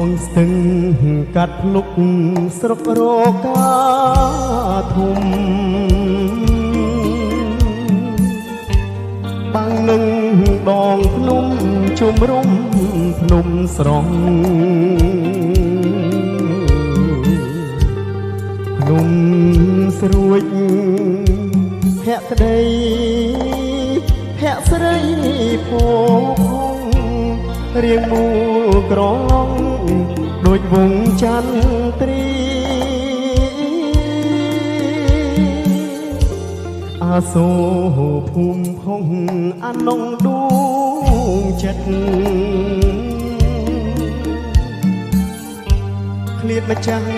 ដងស្ទឹងកាត់ភ្លុកស្រុករកាធំបាំងនឹងដងភ្នំជំរុំភ្នំស្រងភ្នំស្រួចភក្តីភក្ស្រីពងរៀងមូលក្រងដូចវងចន្ទ្រីអាសូភូមិផុងអានងដួងចិត្តឃ្លាតម្ចាំង